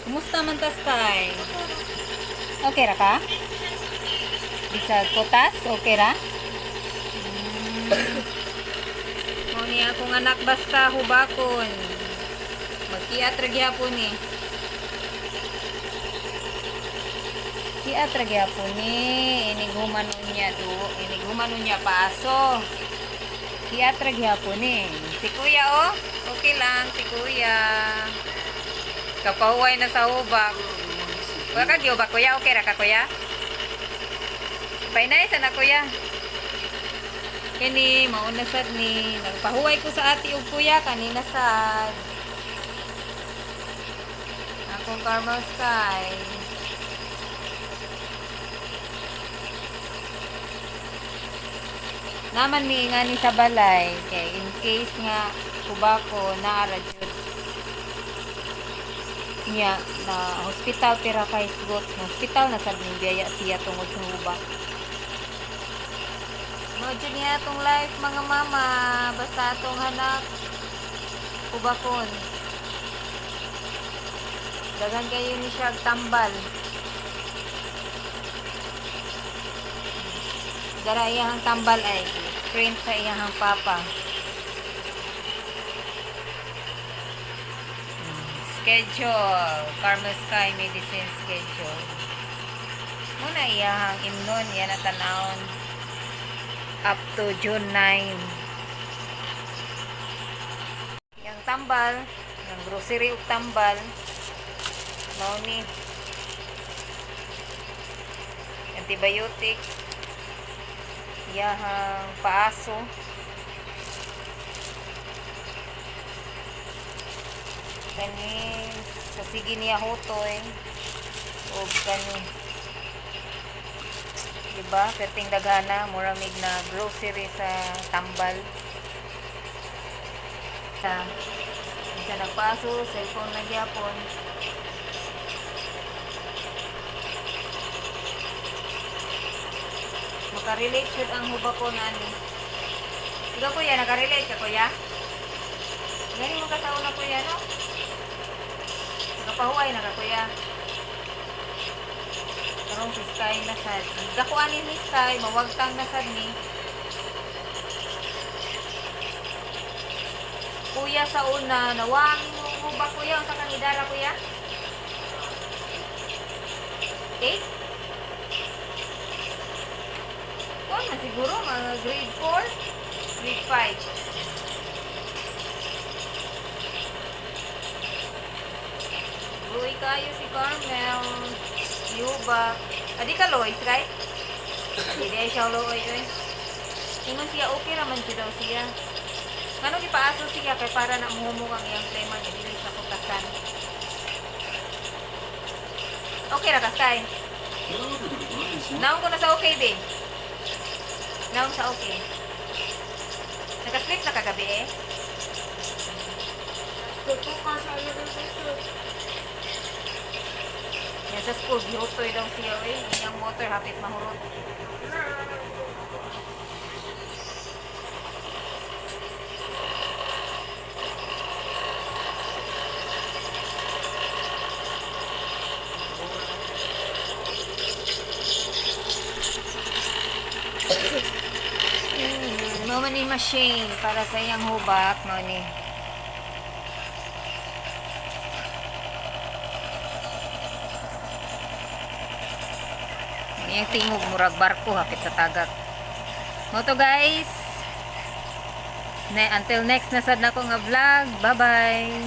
Kumusta man ta, Sky? Okay ra ka? Bisag kutas, okay ra? Mao ni akong anak, basta hubakon. Magkiat ra gyapon ni. Kiat ra gyapon ni. Inig human unya do, inig human unya paaso. Kiat ra gyapon ni. Si kuya oh, okay lang si kuya. Kapahuway na sa hubak. Wala ka gihubak, kuya, okay ra ka, kuya? Painay sa na, kuya. Kini mauna sad ni nagpahuway ko sa ati ug kuya kanina sad. Akong Carmel Sky. Naman mi nga ni sa balay kay in case nga kubako naa ra jud niya na hospital pera kay sugot na hospital na sad ning biyaya siya tungod sa hubak. Mao jud niya atong life, mga mama, basta atong hanap hubakon. Daghan kayo ni siya og tambal. Dara iyahang tambal ay print sa iyahang papa. Schedule, Carmel Sky Medicine schedule. Muna iyahang imnon, yan na tanawon up to June 9. Yang tambal, yang grocery ug tambal, mao ni antibiotic, iyahang paaso, kani sa sige niya hutoy og kani, diba perting daghana, mura mig na grocery sa tambal sa isa nagpaso, cellphone na gyapon. Makarelate jud ang hubako na ani. Ikaw, kuya, nakarelate ka, kuya? Gani mo ka sa una, kuya, no? Nakapahuway na ka, kuya. Karong si Sky na sad. Dako ani ni Sky, mawagtang na sad ni. Kuya sa una, nawang mo ba, kuya, unsa kang idara, kuya? 8? Kuan na siguro mga grade 4, grade 5. Luoy kayo si Carmel. Yubak. Adi ka luoy, Sky? Di ay siya luoy, oy. Ingon siya, okay raman siya daw siya. Ngano gipaaso siya kay para na muhumog ang iyang plema niya, dili siya kutasan. Okay ra ka, Sky? Naong ko na sa okay, be. Naong sa okay. Nakasleep na kagabi eh. Yan sa school, gihutoy daw siya eh. Ang iyang motor hapit mahurot. Mao man ni machine para sa iyang hubak, mao ni. Iyang tingog murag barko hapit sa tagak. Mao to, guys. Until next na sad nako nga vlog. Bye-bye.